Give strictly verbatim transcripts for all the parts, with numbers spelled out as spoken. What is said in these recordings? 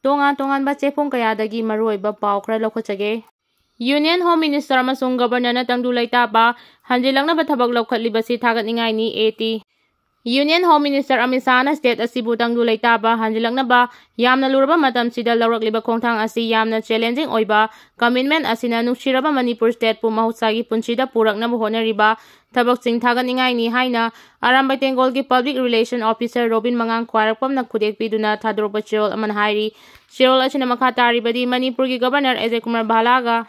ꯇꯣꯉꯥꯟ ꯇꯣꯉꯥꯟꯕ ꯆꯦꯐꯣꯡ ꯀꯌꯥꯗꯒꯤ ꯃꯔꯨꯑꯣꯏꯕ ꯄꯥꯎ ꯈꯔ ꯂꯧꯈꯠꯆꯒꯦ꯫ Union Home Minister ꯑꯃꯁꯨꯡ Governorꯅ ꯇꯪꯗꯨ ꯂꯩꯇꯥꯕ ꯍꯟꯖꯤꯜꯂꯛꯅꯕ ꯊꯕꯛ ꯂꯧꯈꯠꯂꯤꯕꯁꯤ ꯊꯥꯒꯠꯅꯤꯡꯉꯥꯏꯅꯤ, A T꯫ Union Home Minister Amit ꯁꯥꯍꯅ state ꯑꯁꯤꯕꯨ ꯇꯪꯗꯨ ꯂꯩꯇꯥꯕ ꯍꯟꯖꯤꯜꯂꯛꯅꯕ ꯌꯥꯝꯅ ꯂꯨꯔꯕ ꯃꯇꯝꯁꯤꯗ ꯂꯧꯔꯛꯂꯤꯕ ꯈꯣꯡꯊꯥꯡ ꯑꯁꯤ ꯌꯥꯝꯅ challenging ꯑꯣꯏꯕ commitment ꯑꯁꯤꯅ ꯅꯨꯡꯁꯤꯔꯕ ꯃꯅꯤꯄꯨꯔ stateꯄꯨ ꯃꯍꯧꯁꯥꯒꯤ ꯄꯨꯟꯁꯤꯗ ꯄꯨꯔꯛꯅꯕ ꯍꯣꯠꯅꯔꯤꯕ ꯊꯕꯛꯁꯤꯡ ꯊꯥꯒꯠꯅꯤꯡꯉꯥꯏꯅꯤ ꯍꯥꯏꯅ ꯑꯔꯥꯝꯕꯥꯏ ꯇꯦꯡꯒꯣꯜꯒꯤ Public Relation Officer ꯔꯣꯕꯤꯟ ꯃꯉꯥꯡ ꯈ꯭ꯋꯥꯏꯔꯥꯛꯄꯝꯅ ꯈꯨꯗꯦꯛ ꯄꯤꯗꯨꯅ ꯊꯥꯗꯣꯔꯛꯄ ꯆꯦꯔꯣꯜ ꯑꯃꯅ ꯍꯥꯏꯔꯤ꯫ ꯆꯦꯔꯣꯜ ꯑꯁꯤꯅ ꯃꯈꯥ ꯇꯥꯔꯤꯕꯗꯤ, ꯃꯅꯤꯄꯨꯔꯒꯤ Governor ꯑꯖꯌ ꯀꯨꯃꯥꯔ ꯚꯥꯂꯥꯒ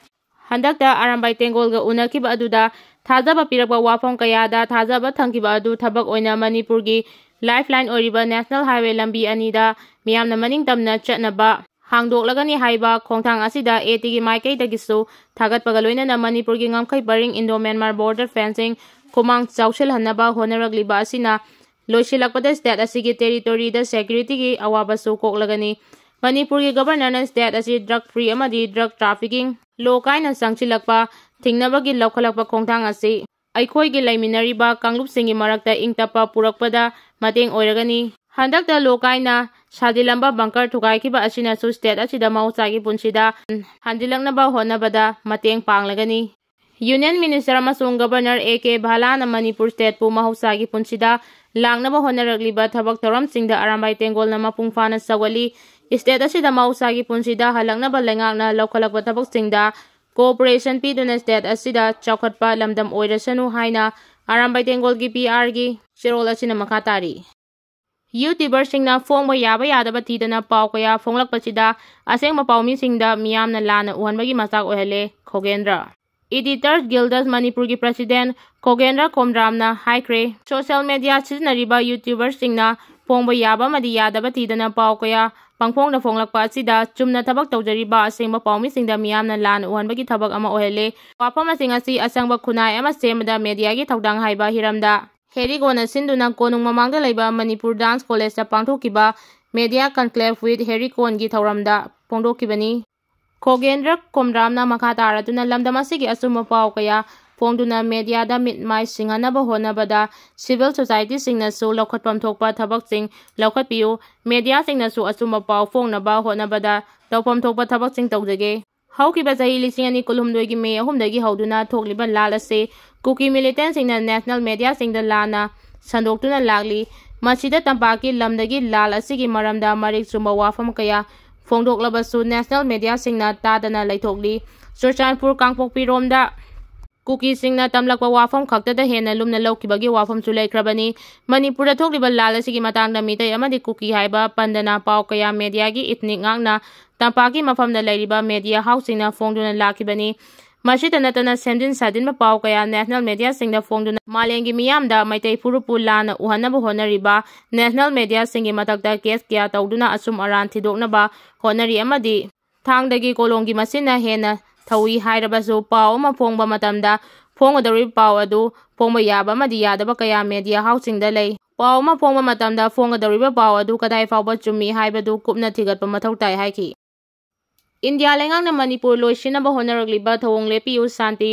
ꯍꯟꯗꯛꯇ ꯑꯔꯥꯝꯕꯥꯏ ꯇꯦꯡꯒꯣꯜꯒ ꯎꯅꯈꯤꯕ ꯑꯗꯨꯗ ꯊꯥꯖꯕ ꯄꯤꯔꯛꯄ ꯋꯥꯐꯝ ꯀꯌꯥꯗ ꯊꯥꯖꯕ ꯊꯝꯈꯤꯕ ꯑꯗꯨ ꯊꯕꯛ ꯑꯣꯏꯅ ꯃꯅꯤꯄꯨꯔꯒꯤ lifeline ꯑꯣꯏꯔꯤꯕ National Highway ꯂꯝꯕꯤ ꯑꯅꯤꯗ ꯃꯤꯌꯥꯝꯅ ꯃꯅꯤꯡ ꯇꯝꯅ ꯆꯠꯅꯕ ꯍꯥꯡꯗꯣꯛꯂꯒꯅꯤ ꯍꯥꯏꯕ ꯈꯣꯡꯊꯥꯡ ꯑꯁꯤꯗ A Tꯒꯤ ꯃꯥꯏꯀꯩꯗꯒꯤꯁꯨ ꯊꯥꯒꯠꯄꯒ ꯂꯣꯏꯅꯅ ꯃꯅꯤꯄꯨꯔꯒꯤ ꯉꯝꯈꯩ ꯄꯔꯤꯡ Indo-Myanmar border fencing ꯈꯨꯃꯥꯡ ꯆꯥꯎꯁꯤꯜꯍꯟꯅꯕ ꯍꯣꯠꯅꯔꯛꯂꯤꯕ ꯑꯁꯤꯅ ꯂꯣꯏꯁꯤꯜꯂꯛꯄꯗ state ꯑꯁꯤꯒꯤ territoryꯗ securityꯒꯤ ꯑꯋꯥꯕꯁꯨ ꯀꯣꯛꯂꯒꯅꯤ꯫ ꯃꯅꯤꯄꯨꯔꯒꯤ Governorꯅ state ꯑꯁꯤ drug free ꯑꯃꯗꯤ drug trafficking ꯂꯣ ꯀꯥꯏꯅ ꯆꯪꯁꯤꯜꯂꯛꯄ ꯊꯤꯡꯅꯕꯒꯤ ꯂꯧꯈꯠꯂꯛꯄ ꯈꯣꯡꯊꯥꯡ ꯑꯁꯤ ꯑꯩꯈꯣꯏꯒꯤ ꯂꯩꯃꯤꯟꯅꯔꯤꯕ ꯀꯥꯡꯂꯨꯞꯁꯤꯡꯒꯤ ꯃꯔꯛꯇ ꯏꯪ ꯇꯞꯄ ꯄꯨꯔꯛꯄꯗ ꯃꯇꯦꯡ ꯑꯣꯏꯔꯒꯅꯤ꯫ ꯍꯟꯗꯛꯇ ꯂꯣ ꯀꯥꯏꯅ ꯁꯥꯖꯤꯜꯂꯝꯕ bunker ꯊꯨꯒꯥꯏꯈꯤꯕ ꯑꯁꯤꯅꯁꯨ state ꯑꯁꯤꯗ ꯃꯍꯧꯁꯥꯒꯤ ꯄꯨꯟꯁꯤꯗ ꯍꯟꯖꯤꯜꯂꯛꯅꯕ ꯍꯣꯠꯅꯕꯗ ꯃꯇꯦꯡ ꯄꯥꯡꯂꯒꯅꯤ꯫ Union Minister ꯑꯃꯁꯨꯡ Governor A K ꯚꯥꯂꯥꯅ ꯃꯅꯤꯄꯨꯔ stateꯄꯨ ꯃꯍꯧꯁꯥꯒꯤ ꯄꯨꯟꯁꯤꯗ ꯂꯥꯛꯅꯕ ꯍꯣꯠꯅꯔꯛꯂꯤꯕ ꯊꯕꯛ ꯊꯧꯔꯝꯁꯤꯡꯗ ꯑꯔꯥꯝꯕꯥꯏ ꯇꯦꯡꯒꯣꯜꯅ ꯃꯄꯨꯡ ꯐꯥꯅ ꯁꯧꯒꯠꯂꯤ꯫ State ꯑꯁꯤꯗ ꯃꯍꯧꯁꯥꯒꯤ ꯄꯨꯟꯁꯤꯗ ꯍꯜꯂꯛꯅꯕ ꯂꯩꯉꯥꯛꯅ ꯂꯧꯈꯠꯂꯛꯄ ꯊꯕꯛꯁꯤꯡꯗ cooperation ꯄꯤꯗꯨꯅ state ꯑꯁꯤꯗ ꯆꯥꯎꯈꯠꯄ ꯂꯝꯗꯝ ꯑꯣꯏꯔꯁꯅꯨ ꯍꯥꯏꯅ ꯑꯔꯥꯝꯕꯥꯏ ꯇꯦꯡꯒꯣꯜꯒꯤ P Rꯒꯤ ꯆꯦꯔꯣꯜ ꯑꯁꯤꯅ ꯃꯈꯥ ꯇꯥꯔꯤ꯫ YouTuberꯁꯤꯡꯅ ꯐꯣꯡꯕ ꯌꯥꯕ ꯌꯥꯗꯕ ꯊꯤꯗꯅ ꯄꯥꯎ ꯀꯌꯥ ꯐꯣꯡꯂꯛꯄꯁꯤꯗ ꯑꯁꯦꯡꯕ ꯄꯥꯎꯃꯤꯁꯤꯡꯗ ꯃꯤꯌꯥꯝꯅ ꯂꯥꯟꯅ ꯎꯍꯟꯕꯒꯤ ꯃꯆꯥꯛ ꯑꯣꯏꯍꯜꯂꯦ, ꯈꯣꯒꯦꯟꯗ꯭ꯔ꯫ Editors Guild ꯃꯅꯤꯄꯨꯔꯒꯤ president ꯈꯣꯒꯦꯟꯗ꯭ꯔ ꯈꯣꯝꯗ꯭ꯔꯥꯝꯅ ꯍꯥꯏꯈ꯭ꯔꯦ, social media ꯁꯤꯖꯤꯟꯅꯔꯤꯕ YouTuberꯁꯤꯡꯅ ꯐꯣꯡꯕ ꯌꯥꯕ ꯑꯃꯗꯤ ꯌꯥꯗꯕ ꯊꯤꯗꯅ ꯄꯥꯎ ꯀꯌꯥ ꯄꯪꯐꯣꯡꯗ ꯐꯣꯡꯂꯛꯄ ꯑꯁꯤꯗ ꯆꯨꯝꯅ ꯊꯕꯛ ꯇꯧꯖꯔꯤꯕ ꯑꯁꯦꯡꯕ ꯄꯥꯎꯃꯤꯁꯤꯡꯗ ꯃꯤꯌꯥꯝꯅ ꯂꯥꯟꯅ ꯎꯍꯟꯕꯒꯤ ꯊꯕꯛ ꯑꯃ ꯑꯣꯏꯍꯜꯂꯦ꯫ ꯋꯥꯐꯝꯁꯤꯡ ꯑꯁꯤ ꯑꯁꯪꯕ ꯈꯨꯟꯅꯥꯏ ꯑꯃ ꯁꯦꯝꯕꯗ mediaꯒꯤ ꯊꯧꯗꯥꯡ ꯍꯥꯏꯕ ꯍꯤꯔꯝꯗ ꯍꯦꯔꯤꯀꯣꯟꯅ ꯁꯤꯟꯗꯨꯅ ꯀꯣꯅꯨꯡ ꯃꯃꯥꯡꯗ ꯂꯩꯕ ꯃꯅꯤꯄꯨꯔ Dance Collegeꯇ ꯄꯥꯡꯊꯣꯛꯈꯤꯕ Media Conclave with ꯍꯦꯔꯤꯀꯣꯟꯒꯤ ꯊꯧꯔꯝꯗ ꯐꯣꯡꯗꯣꯛꯈꯤꯕꯅꯤ꯫ ꯈꯣꯒꯦꯟꯗ꯭ꯔ ꯈꯣꯝꯗ꯭ꯔꯥꯝꯅ ꯃꯈꯥ ꯇꯥꯔꯗꯨꯅ ꯂꯝꯗꯝ ꯑꯁꯤꯒꯤ ꯑꯆꯨꯝꯕ ꯄꯥꯎ ꯀꯌꯥ ꯐꯣꯡꯗꯨꯅ ꯃꯦꯗꯤꯌꯥꯗ ꯃꯤꯠ ꯃꯥꯏ ꯁꯤꯡꯍꯟꯅꯕ ꯍꯣꯠꯅꯕꯗ ꯁꯤꯚꯤꯜ ꯁꯣꯁꯥꯏꯇꯤꯁꯤꯡꯅꯁꯨ ꯂꯧꯈꯠꯐꯝ ꯊꯣꯛꯄ ꯊꯕꯛꯁꯤꯡ ꯂꯧꯈꯠꯄꯤꯌꯨ꯫ ꯃꯦꯗꯤꯌꯥꯁꯤꯡꯅꯁꯨ ꯑꯆꯨꯝꯕ ꯄꯥꯎ ꯐꯣꯡꯅꯕ ꯍꯣꯠꯅꯕꯗ ꯇꯧꯐꯝ ꯊꯣꯛꯄ ꯊꯕꯛꯁꯤꯡ ꯇꯧꯖꯒꯦ꯫ ꯍꯧꯈꯤꯕ ꯆꯍꯤ ꯂꯤꯁꯤꯡ ꯑꯅꯤ ꯀꯨꯟꯍꯨꯝꯗꯣꯏꯒꯤ ꯃꯦ ꯑꯍꯨꯝꯗꯒꯤ ꯍꯧꯗꯨꯅ ꯊꯣꯛꯂꯤꯕ ꯂꯥꯜ ꯑꯁꯤ ꯀꯨꯀꯤ ꯃꯤꯂꯤꯇꯦꯟꯁꯤꯡꯅ ꯅꯦꯁꯅꯦꯜ ꯃꯦꯗꯤꯌꯥꯁꯤꯡꯗ ꯂꯥꯟꯅ ꯁꯟꯗꯣꯛꯇꯨꯅ ꯂꯥꯛꯂꯤ꯫ ꯃꯁꯤꯗ ꯇꯝꯄꯥꯛꯀꯤ ꯂꯝꯗꯒꯤ ꯂꯥꯜ ꯑꯁꯤꯒꯤ ꯃꯔꯝꯗ ꯃꯔꯤꯛ ꯆꯨꯝꯕ ꯋꯥꯐꯝ ꯀꯌꯥ ꯐꯣꯡꯗꯣꯛꯂꯕꯁꯨ ꯅꯦꯁꯅꯦꯜ ꯃꯦꯗꯤꯌꯥꯁꯤꯡꯅ ꯇꯥꯗꯅ ꯂꯩꯊꯣꯛꯂꯤ꯫ ꯆꯨꯔꯆꯥꯟꯄꯨꯔ ꯀꯥꯡꯄꯣꯛꯄꯤꯔꯣꯝꯗ ꯀꯨꯀꯤꯁꯤꯡꯅ ꯇꯝꯂꯛꯄ ꯋꯥꯐꯝ ꯈꯛꯇꯗ ꯍꯦꯟꯅ ꯂꯨꯝꯅ ꯂꯧꯈꯤꯕꯒꯤ ꯋꯥꯐꯝꯁꯨ ꯂꯩꯈ꯭ꯔꯕꯅꯤ꯫ ꯃꯅꯤꯄꯨꯔꯗ ꯊꯣꯛꯂꯤꯕ ꯂꯥꯜ ꯑꯁꯤꯒꯤ ꯃꯇꯥꯡꯗ ꯃꯤꯇꯩ ꯑꯃꯗꯤ ꯀꯨꯀꯤ ꯍꯥꯏꯕ ꯄꯟꯗꯅ ꯄꯥꯎ ꯀꯌꯥ ꯃꯦꯗꯤꯌꯥꯒꯤ ꯏꯊꯅꯤꯛ ꯉꯥꯛꯅ ꯇꯝꯄꯥꯛꯀꯤ ꯃꯐꯝꯗ ꯂꯩꯔꯤꯕ ꯃꯦꯗꯤꯌꯥ ꯍꯥꯎꯁꯁꯤꯡꯅ ꯐꯣꯡꯗꯨꯅ ꯂꯥꯛꯈꯤꯕꯅꯤ꯫ ꯃꯁꯤꯇ ꯅꯠꯇꯅ ꯁꯦꯝꯖꯤꯟ ꯁꯥꯖꯤꯟꯕ ꯄꯥꯎ ꯀꯌꯥ ꯅꯦꯁꯅꯦꯜ ꯃꯦꯗꯤꯌꯥꯁꯤꯡꯗ ꯐꯣꯡꯗꯨꯅ ꯃꯥꯂꯦꯝꯒꯤ ꯃꯤꯌꯥꯝꯗ ꯃꯩꯇꯩ ꯐꯨꯔꯨꯞꯄꯨ ꯂꯥꯟꯅ ꯎꯍꯟꯅꯕ ꯍꯣꯠꯅꯔꯤꯕ ꯅꯦꯁꯅꯦꯜ ꯃꯦꯗꯤꯌꯥꯁꯤꯡꯒꯤ ꯃꯊꯛꯇ ꯀꯦꯁ ꯀꯌꯥ ꯇꯧꯗꯨꯅ ꯑꯆꯨꯝ ꯑꯔꯥꯟ ꯊꯤꯗꯣꯛꯅꯕ ꯍꯣꯠꯅꯔꯤ ꯑꯃꯗꯤ ꯊꯥꯡꯗꯒꯤ ꯀꯣꯂꯣꯝꯒꯤ ꯃꯁꯤꯡꯅ ꯍꯦꯟꯅ ꯊꯧꯏ ꯍꯥꯏꯔꯕꯁꯨ ꯄꯥꯎ ꯑꯃ ꯐꯣꯡꯕ ꯃꯇꯝꯗ ꯐꯣꯡꯒꯗꯧꯔꯤꯕ ꯄꯥꯎ ꯑꯗꯨ ꯐꯣꯡꯕ ꯌꯥꯕ ꯑꯃꯗꯤ ꯌꯥꯗꯕ ꯀꯌꯥ ꯃꯦꯗꯤꯌꯥ ꯍꯥꯎꯁꯁꯤꯡꯗ ꯂꯩ꯫ ꯄꯥꯎ ꯑꯃ ꯐꯣꯡꯕ ꯃꯇꯝꯗ ꯐꯣꯡꯒꯗꯧꯔꯤꯕ ꯄꯥꯎ ꯑꯗꯨ ꯀꯗꯥꯏ ꯐꯥꯎꯕ ꯆꯨꯝꯃꯤ ꯍꯥꯏꯕꯗꯨ ꯀꯨꯞꯅ ꯊꯤꯒꯠꯄ ꯃꯊꯧ ꯇꯥꯏ ꯍꯥꯏꯈꯤ꯫ ꯏꯟꯗꯤꯌꯥ ꯂꯩꯉꯥꯛꯅ ꯃꯅꯤꯄꯨꯔ ꯂꯣꯏꯁꯤꯟꯅꯕ ꯍꯣꯠꯅꯔꯛꯂꯤꯕ ꯊꯧꯑꯣꯡ ꯂꯦꯞꯄꯤꯌꯨ ꯁꯥꯟꯇꯤ꯫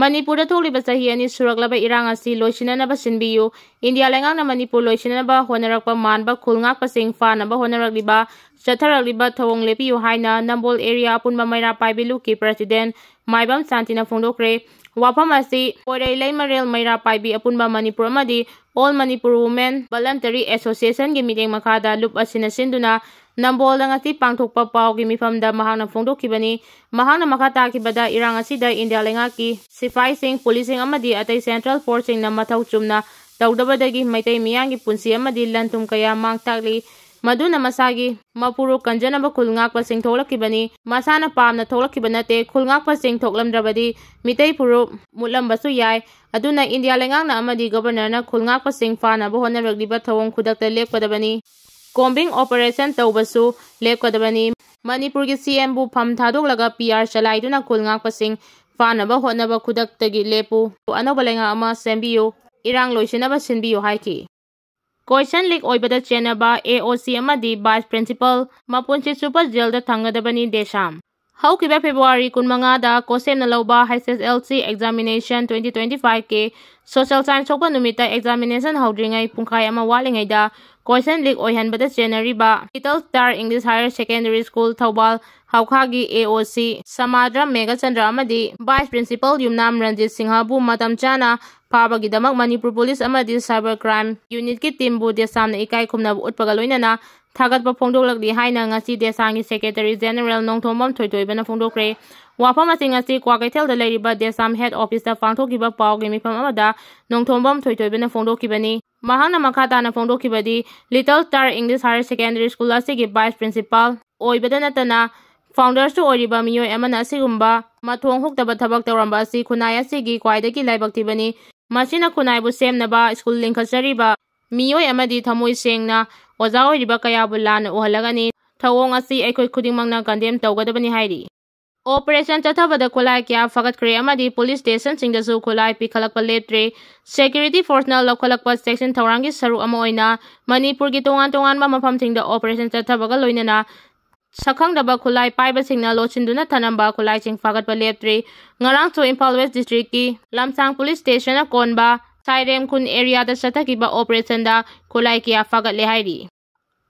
ꯃꯅꯤꯄꯨꯔꯗ ꯊꯣꯛꯂꯤꯕ ꯆꯍꯤ ꯑꯅꯤ ꯁꯨꯔꯛꯂꯕ ꯏꯔꯥꯡ ꯑꯁꯤ ꯂꯣꯏꯁꯤꯟꯅꯅꯕ ꯁꯤꯟꯕꯤꯌꯨ꯫ ꯏꯟꯗꯤꯌꯥ ꯂꯩꯉꯥꯛꯅ ꯃꯅꯤꯄꯨꯔ ꯂꯣꯏꯁꯤꯟꯅꯅꯕ ꯍꯣꯠꯅꯔꯛꯄ ꯃꯥꯟꯕ ꯈꯨꯜ ꯉꯥꯛꯄꯁꯤꯡ ꯐꯥꯅꯕ ꯍꯣꯠꯅꯔꯛꯂꯤꯕ ꯆꯠꯊꯔꯛꯂꯤꯕ ꯊꯧꯑꯣꯡ ꯂꯦꯞꯄꯤꯌꯨ ꯍꯥꯏꯅ ꯅꯝꯕꯣꯜ ꯑꯦꯔꯤꯌꯥ ꯑꯄꯨꯟꯕ ꯃꯩꯔꯥ ꯄꯥꯏꯕꯤ ꯂꯨꯞꯀꯤ ꯄ꯭ꯔꯁꯤꯗꯦꯟ ꯃꯥꯏꯕꯝ ꯁꯥꯟꯇꯤꯅ ꯐꯣꯡꯗꯣꯛꯈ꯭ꯔꯦ꯫ ꯋꯥꯐꯝ ꯑꯁꯤ ꯀꯣꯏꯔꯩ ꯂꯩꯃꯔꯦꯜ ꯃꯩꯔꯥ ꯄꯥꯏꯕꯤ ꯑꯄꯨꯟꯕ ꯃꯅꯤꯄꯨꯔ ꯑꯃꯗꯤ All Manipur Women Voluntary Association ꯒꯤ ꯃꯤꯠꯌꯦꯡ ꯃꯈꯥꯗ ꯂꯨꯞ ꯑꯁꯤꯅ ꯁꯤꯟꯗꯨꯅ ꯅꯝꯕꯣꯜꯗ ꯉꯁꯤ ꯄꯥꯡꯊꯣꯛꯄ ꯄꯥꯎꯒꯤ ꯃꯤꯐꯝꯗ ꯃꯍꯥꯛꯅ ꯐꯣꯡꯗꯣꯛꯈꯤꯕꯅꯤ꯫ ꯃꯍꯥꯛꯅ ꯃꯈꯥ ꯇꯥꯈꯤꯕꯗ, ꯏꯔꯥꯡ ꯑꯁꯤꯗ ꯏꯟꯗꯤꯌꯥ ꯂꯩꯉꯥꯛꯀꯤ ꯁꯤꯐꯥꯏꯁꯤꯡ, ꯄꯨꯂꯤꯁꯁꯤꯡ ꯑꯃꯗꯤ ꯑꯇꯩ ꯁꯦꯟꯇ꯭ꯔꯦꯜ ꯐꯣꯔꯁꯁꯤꯡꯅ ꯃꯊꯧ ꯆꯨꯝꯅ ꯇꯧꯗꯕꯗꯒꯤ ꯃꯩꯇꯩ ꯃꯤꯌꯥꯝꯒꯤ ꯄꯨꯟꯁꯤ ꯑꯃꯗꯤ ꯂꯟ ꯊꯨꯝ ꯀꯌꯥ ꯃꯥꯡ ꯇꯥꯛꯂꯤ꯫ ꯃꯗꯨꯅ ꯃꯁꯥꯒꯤ ꯃꯄꯨꯔꯣ ꯀꯟꯖꯅꯕ ꯈꯨꯜ ꯉꯥꯛꯄꯁꯤꯡ ꯊꯣꯛꯂꯛꯈꯤꯕꯅꯤ꯫ ꯃꯁꯥꯅ ꯄꯥꯝꯅ ꯊꯣꯛꯂꯛꯈꯤꯕ ꯅꯠꯇꯦ꯫ ꯈꯨꯜ ꯉꯥꯛꯄꯁꯤꯡ ꯊꯣꯛꯂꯝꯗ꯭ꯔꯕꯗꯤ ꯃꯤꯇꯩ ꯐꯨꯔꯨꯞ ꯃꯨꯠꯂꯝꯕꯁꯨ ꯌꯥꯏ꯫ ꯑꯗꯨꯅ ꯏꯟꯗꯤꯌꯥ ꯂꯩꯉꯥꯛꯅ ꯑꯃꯗꯤ ꯒꯕꯔꯅꯔꯅ ꯈꯨꯜ ꯉꯥꯛꯄꯁꯤꯡ ꯐꯥꯅꯕ ꯍꯣꯠꯅꯔꯛꯂꯤꯕ ꯊꯧꯑꯣꯡ ꯈꯨꯗꯛꯇ ꯂꯦꯞꯀꯗꯕꯅꯤ꯫ ꯀꯣꯝꯕꯤꯡ ꯑꯣꯄꯔꯦꯁꯟ ꯇꯧꯕꯁꯨ ꯂꯦꯞꯀꯗꯕꯅꯤ꯫ ꯃꯅꯤꯄꯨꯔꯒꯤ ꯁꯤ ꯑꯦꯝꯕꯨ ꯐꯝ ꯊꯥꯗꯣꯛꯂꯒ ꯄꯤ ꯑꯥꯔ ꯆꯂꯥꯏꯗꯨꯅ ꯈꯨꯜ ꯉꯥꯛꯄꯁꯤꯡ ꯐꯥꯅꯕ ꯍꯣꯠꯅꯕ ꯈꯨꯗꯛꯇꯒꯤ ꯂꯦꯞꯄꯨ꯫ ꯑꯅꯧꯕ ꯂꯩꯉꯥꯛ ꯑꯃ ꯁꯦꯝꯕꯤꯌꯨ꯫ ꯏꯔꯥꯡ ꯂꯣꯏꯁꯤꯟꯅꯕ ꯁꯤꯟꯕꯤꯌꯨ ꯍꯥꯏꯈꯤ꯫ ꯀꯣꯏꯁꯟ ꯂꯤꯛ ꯑꯣꯏꯕꯗ ꯆꯦꯟꯅꯕ ꯑꯦ ꯑꯣ ꯁꯤ ꯑꯃꯗꯤ ꯚꯥꯏꯁ ꯄ꯭ꯔꯤꯟꯁꯤꯄꯜ ꯃꯄꯨꯟꯁꯤ ꯆꯨꯞꯄ ꯖꯦꯜꯗ ꯊꯝꯒꯗꯕꯅꯤ ꯗꯦꯁꯥꯝ꯫ ꯍꯧꯈꯤꯕ February ꯀꯨꯟꯃꯉꯥꯗ ꯀꯣꯁꯦꯝꯅ ꯂꯧꯕ H S L C examination twenty twenty-five ꯀꯤ social science ꯊꯣꯛꯄ ꯅꯨꯃꯤꯠꯇ examination ꯍꯧꯗ꯭ꯔꯤꯉꯩ ꯄꯨꯡꯈꯥꯏ ꯑꯃ ꯋꯥꯠꯂꯤꯉꯩꯗ question leak ꯑꯣꯏꯍꯟꯕꯗ ꯆꯦꯟꯅꯔꯤꯕ Little Star English Higher Secondary School Thoubal ꯍꯧꯈꯥꯒꯤ A O C ꯁꯃꯥꯗ꯭ꯔ Meghachandra ꯑꯃꯗꯤ Vice Principal ꯌꯨꯝꯅꯥꯝ ꯔꯟꯖꯤꯠ ꯁꯤꯡꯍꯕꯨ ꯃꯇꯝ ꯆꯥꯅ ꯐꯥꯕꯒꯤꯗꯃꯛ ꯃꯅꯤꯄꯨꯔ ꯄꯨꯂꯤꯁ ꯑꯃꯗꯤ cyber crime unit ꯀꯤ team ꯕꯨ ꯗꯦꯁꯥꯝꯅ ꯏꯀꯥꯏ ꯈꯨꯝꯅꯕ ꯎꯠꯄꯒ ꯂꯣꯏꯅꯅ ꯊꯥꯒꯠꯄ ꯐꯣꯡꯗꯣꯛꯂꯛꯂꯤ ꯍꯥꯏꯅ ꯉꯁꯤ ꯗꯦꯁꯥꯝꯒꯤ Secretary General ꯅꯣꯡꯊꯣꯝꯕꯝ ꯊꯣꯏꯊꯣꯏꯕꯅ ꯐꯣꯡꯗꯣꯛꯈ꯭ꯔꯦ꯫ ꯋꯥꯐꯝ ꯑꯁꯤꯡ ꯑꯁꯤ ꯀ꯭ꯋꯥꯀꯩꯊꯦꯜꯗ ꯂꯩꯔꯤꯕ ꯗꯦꯁꯥꯝ head office ꯇ ꯄꯥꯡꯊꯣꯛꯈꯤꯕ ꯄꯥꯎꯒꯤ ꯃꯤꯐꯝ ꯑꯃꯗ ꯅꯣꯡꯊꯣꯝꯕꯝ ꯊꯣꯏꯊꯣꯏꯕꯅ ꯐꯣꯡꯗꯣꯛꯈꯤꯕꯅꯤ꯫ ꯃꯍꯥꯛꯅ ꯃꯈꯥ ꯇꯥꯅ ꯐꯣꯡꯗꯣꯛꯈꯤꯕꯗꯤ, Little Star English Higher Secondary School ꯑꯁꯤꯒꯤ Vice Principal ꯑꯣꯏꯕꯗ ꯅꯠꯇꯅ founders ꯁꯨ ꯑꯣꯏꯔꯤꯕ ꯃꯤꯑꯣꯏ ꯑꯃꯅ ꯑꯁꯤꯒꯨꯝꯕ ꯃꯊꯣꯡ ꯍꯨꯛꯇꯕ ꯊꯕꯛ ꯇꯧꯔꯝꯕ ꯑꯁꯤ ꯈꯨꯟꯅꯥꯏ ꯑꯁꯤꯒꯤ ꯈ꯭ꯋꯥꯏꯗꯒꯤ ꯂꯥꯏꯕꯛ ꯊꯤꯕꯅꯤ꯫ ꯃꯁꯤꯅ ꯈꯨꯟꯅꯥꯏꯕꯨ ꯁꯦꯝꯅꯕ school ꯂꯤꯡꯈꯠꯆꯔꯤꯕ ꯃꯤꯑꯣꯏ ꯑꯃꯗꯤ ꯊꯃꯣꯏ ꯁꯦꯡꯅ ꯑꯣꯖꯥ ꯑꯣꯏꯔꯤꯕ ꯀꯌꯥꯕꯨ ꯂꯥꯟꯅ ꯎꯍꯜꯂꯒꯅꯤ꯫ ꯊꯧꯑꯣꯡ ꯑꯁꯤ ꯑꯩꯈꯣꯏ ꯈꯨꯗꯤꯡꯃꯛꯅ condemn ꯇꯧꯒꯗꯕꯅꯤ ꯍꯥꯏꯔꯤ꯫ Operation ꯆꯠꯊꯕꯗ ꯈꯨꯠꯂꯥꯏ ꯀꯌꯥ ꯐꯒꯠꯈ꯭ꯔꯦ ꯑꯃꯗꯤ police station ꯁꯤꯡꯗꯁꯨ ꯈꯨꯠꯂꯥꯏ ꯄꯤꯈꯠꯂꯛꯄ ꯂꯦꯞꯇ꯭ꯔꯤ꯫ Security force ꯅ ꯂꯧꯈꯠꯂꯛꯄ ꯆꯦꯛꯁꯤꯟ ꯊꯧꯔꯥꯡꯒꯤ ꯁꯔꯨꯛ ꯑꯃ ꯑꯣꯏꯅ ꯃꯅꯤꯄꯨꯔꯒꯤ ꯇꯣꯉꯥꯟ ꯇꯣꯉꯥꯟꯕ ꯃꯐꯝꯁꯤꯡꯗ operation ꯆꯠꯊꯕꯒ ꯂꯣꯏꯅꯅ ꯁꯛꯈꯪꯗꯕ ꯈꯨꯠꯂꯥꯏ ꯄꯥꯏꯕꯁꯤꯡꯅ ꯂꯣꯠꯁꯤꯟꯗꯨꯅ ꯊꯅꯝꯕ ꯈꯨꯠꯂꯥꯏꯁꯤꯡ ꯐꯥꯒꯠꯄ ꯂꯦꯞꯇ꯭ꯔꯤ꯫ ꯉꯔꯥꯡꯁꯨ ꯏꯝꯐꯥꯜ West district ꯀꯤ ꯂꯝꯁꯥꯡ police station ꯅ ꯀꯣꯟꯕ ꯁꯥꯏꯔꯦꯝ ꯈꯨꯟ area ꯗ ꯆꯠꯊꯈꯤꯕ operation ꯗ ꯈꯨꯠꯂꯥꯏ ꯀꯌꯥ ꯐꯥꯒꯠꯂꯦ ꯍꯥꯏꯔꯤ꯫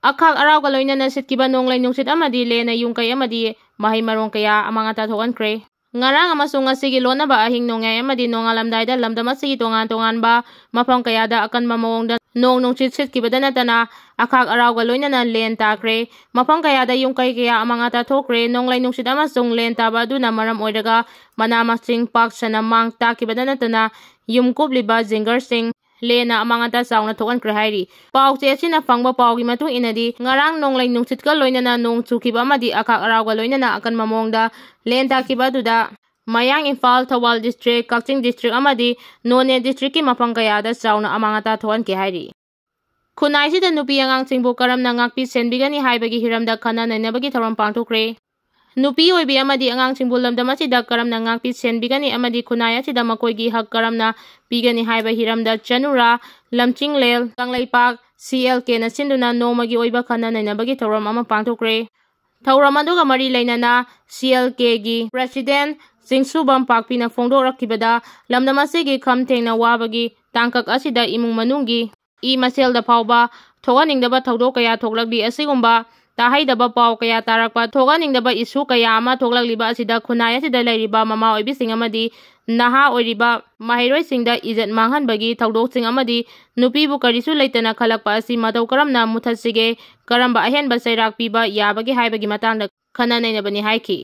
ꯑꯈꯥꯛ ꯑꯔꯥꯎꯒ ꯂꯣꯏꯅꯅ ꯁꯤꯠꯈꯤꯕ ꯅꯣꯡꯂꯩ ꯅꯨꯡꯁꯤꯠ ꯑꯃꯗꯤ ꯂꯦꯟꯅ ꯌꯨꯝ ꯀꯩ ꯑꯃꯗꯤ ꯃꯍꯩ ꯃꯔꯣꯡ ꯀꯌꯥ ꯑꯃꯥꯡ ꯑꯇꯥ ꯊꯣꯛꯍꯟꯈ꯭ꯔꯦ꯫ ꯉꯔꯥꯡ ꯑꯃꯁꯨꯡ ꯉꯁꯤꯒꯤ ꯂꯣꯟꯅꯕ ꯑꯍꯤꯡ ꯅꯣꯡꯌꯥꯏ ꯑꯃꯗꯤ ꯅꯣꯡꯉꯥꯜꯂꯝꯗꯥꯏꯗ ꯂꯝꯗꯝ ꯑꯁꯤꯒꯤ ꯇꯣꯉꯥꯟ ꯇꯣꯉꯥꯟꯕ ꯃꯐꯝ ꯀꯌꯥꯗ ꯑꯀꯟꯕ ꯃꯑꯣꯡꯗ ꯅꯣꯡ ꯅꯨꯡꯁꯤꯠ ꯁꯤꯠꯈꯤꯕꯗ ꯅꯠꯇꯅ ꯑꯈꯥꯛ ꯑꯔꯥꯎꯒ ꯂꯣꯏꯅꯅ ꯂꯦꯟ ꯇꯥꯈ꯭ꯔꯦ꯫ ꯃꯐꯝ ꯀꯌꯥꯗ ꯌꯨꯝ ꯀꯩ ꯀꯌꯥ ꯑꯃꯥꯡ ꯑꯇꯥ ꯊꯣꯛꯈ꯭ꯔꯦ꯫ ꯅꯣꯡꯂꯩ ꯅꯨꯡꯁꯤꯠ ꯑꯃꯁꯨꯡ ꯂꯦꯟ ꯇꯥꯕ ꯑꯗꯨꯅ ꯃꯔꯝ ꯑꯣꯏꯔꯒ ꯃꯅꯥ ꯃꯁꯤꯡ ꯄꯥꯛ ꯁꯟꯅ ꯃꯥꯡ ꯇꯥꯛꯈꯤꯕꯗ ꯅꯠꯇꯅ ꯌꯨꯝ ꯀꯨꯞꯂꯤꯕ ꯖꯤꯡꯒꯔꯁꯤꯡ ꯂꯦꯟꯅ ꯑꯃꯥꯡ ꯑꯇꯥ ꯆꯥꯎꯅ ꯊꯣꯛꯍꯟꯈ꯭ꯔꯦ ꯍꯥꯏꯔꯤ꯫ ꯄꯥꯎꯆꯦ ꯑꯁꯤꯅ ꯐꯪꯕ ꯄꯥꯎꯒꯤ ꯃꯇꯨꯡ ꯏꯟꯅꯗꯤ, ꯉꯔꯥꯡ ꯅꯣꯡꯂꯩ ꯅꯨꯡꯁꯤꯠꯀ ꯂꯣꯏꯅꯅ ꯅꯣꯡ ꯆꯨꯈꯤꯕ ꯑꯃꯗꯤ ꯑꯈꯥꯛ ꯑꯔꯥꯎꯒ ꯂꯣꯏꯅꯅ ꯑꯀꯟꯕ ꯃꯑꯣꯡꯗ ꯂꯦꯟ ꯇꯥꯈꯤꯕ ꯑꯗꯨꯗ ꯃꯌꯥꯡ ꯏꯝꯐꯥꯜ, ꯊꯧꯕꯥꯜ district, ꯀꯛꯆꯤꯡ district ꯑꯃꯗꯤ ꯅꯣꯅꯦ district ꯀꯤ ꯃꯐꯝ ꯀꯌꯥꯗ ꯆꯥꯎꯅ ꯑꯃꯥꯡ ꯑꯇꯥ ꯊꯣꯛꯍꯟꯈꯤ ꯍꯥꯏꯔꯤ꯫ ꯈꯨꯟꯅꯥꯏꯁꯤꯗ ꯅꯨꯄꯤ ꯑꯉꯥꯡꯁꯤꯡꯕꯨ ꯀꯔꯝꯅ ꯉꯥꯛꯄꯤ ꯁꯦꯟꯕꯤꯒꯅꯤ ꯍꯥꯏꯕꯒꯤ ꯍꯤꯔꯝꯗ ꯈꯟꯅ ꯅꯩꯅꯕꯒꯤ ꯊꯧꯔꯝ ꯄꯥꯡꯊꯣꯛꯈ꯭ꯔꯦ꯫ ꯅꯨꯄꯤ ꯑꯣꯏꯕꯤ ꯑꯃꯗꯤ ꯑꯉꯥꯡꯁꯤꯡꯕꯨ ꯂꯝꯗꯝ ꯑꯁꯤꯗ ꯀꯔꯝꯅ ꯉꯥꯛꯄꯤ ꯁꯦꯟꯕꯤꯒꯅꯤ ꯑꯃꯗꯤ ꯈꯨꯟꯅꯥꯏ ꯑꯁꯤꯗ ꯃꯈꯣꯏꯒꯤ ꯍꯛ ꯀꯔꯝꯅ ꯄꯤꯒꯅꯤ ꯍꯥꯏꯕ ꯍꯤꯔꯝꯗ ꯆꯅꯨꯔꯥ ꯂꯝꯆꯤꯡꯂꯦꯜ ꯀꯪꯂꯩꯄꯥꯛ C L K ꯅ ꯁꯤꯟꯗꯨꯅ ꯅꯣꯡꯃꯒꯤ ꯑꯣꯏꯕ ꯈꯟꯅ ꯅꯩꯅꯕꯒꯤ ꯊꯧꯔꯝ ꯑꯃ ꯄꯥꯡꯊꯣꯛꯈ꯭ꯔꯦ꯫ ꯊꯧꯔꯝ ꯑꯗꯨꯒ ꯃꯔꯤ ꯂꯩꯅꯅ ꯁꯤ ꯑꯦꯜ ꯀꯦꯒꯤ ꯄ꯭ꯔꯦꯁꯤꯗꯦꯟ ꯆꯤꯡꯁꯨꯕꯝ ꯄꯥꯛꯄꯤꯅ ꯐꯣꯡꯗꯣꯛꯂꯛꯈꯤꯕꯗ, ꯂꯝꯗꯝ ꯑꯁꯤꯒꯤ ꯈꯝ ꯊꯦꯡꯅ ꯋꯥꯕꯒꯤ ꯇꯥꯡꯀꯛ ꯑꯁꯤꯗ ꯏꯃꯨꯡ ꯃꯅꯨꯡꯒꯤ ꯏ ꯃꯁꯦꯜꯗ ꯐꯥꯎꯕ ꯊꯣꯛꯍꯟꯅꯤꯡꯗꯕ ꯊꯧꯗꯣꯛ ꯀꯌꯥ ꯊꯣꯛꯂꯛꯂꯤ꯫ ꯑꯁꯤꯒꯨꯝꯕ ꯇꯥꯍꯩꯗꯕ ꯄꯥꯎ ꯀꯌꯥ ꯇꯥꯔꯛꯄ, ꯊꯣꯛꯍꯟꯅꯤꯡꯗꯕ ꯏꯁꯨ ꯀꯌꯥ ꯑꯃ ꯊꯣꯛꯂꯛꯂꯤꯕ ꯑꯁꯤꯗ ꯈꯨꯟꯅꯥꯏ ꯑꯁꯤꯗ ꯂꯩꯔꯤꯕ ꯃꯃꯥ ꯑꯣꯏꯕꯤꯁꯤꯡ ꯑꯃꯗꯤ ꯅꯍꯥ ꯑꯣꯏꯔꯤꯕ ꯃꯍꯩꯔꯣꯏꯁꯤꯡꯗ ꯏꯖꯠ ꯃꯥꯡꯍꯟꯕꯒꯤ ꯊꯧꯗꯣꯛꯁꯤꯡ ꯑꯃꯗꯤ ꯅꯨꯄꯤꯕꯨ ꯀꯔꯤꯁꯨ ꯂꯩꯇꯅ ꯈꯜꯂꯛꯄ ꯑꯁꯤ ꯃꯇꯧ ꯀꯔꯝꯅ ꯃꯨꯊꯠꯁꯤꯒꯦ, ꯀꯔꯝꯕ ꯑꯍꯦꯟꯕ ꯆꯩꯔꯥꯛ ꯄꯤꯕ ꯌꯥꯕꯒꯦ ꯍꯥꯏꯕꯒꯤ ꯃꯇꯥꯡꯗ ꯈꯟꯅ ꯅꯩꯅꯕꯅꯤ ꯍꯥꯏꯈꯤ꯫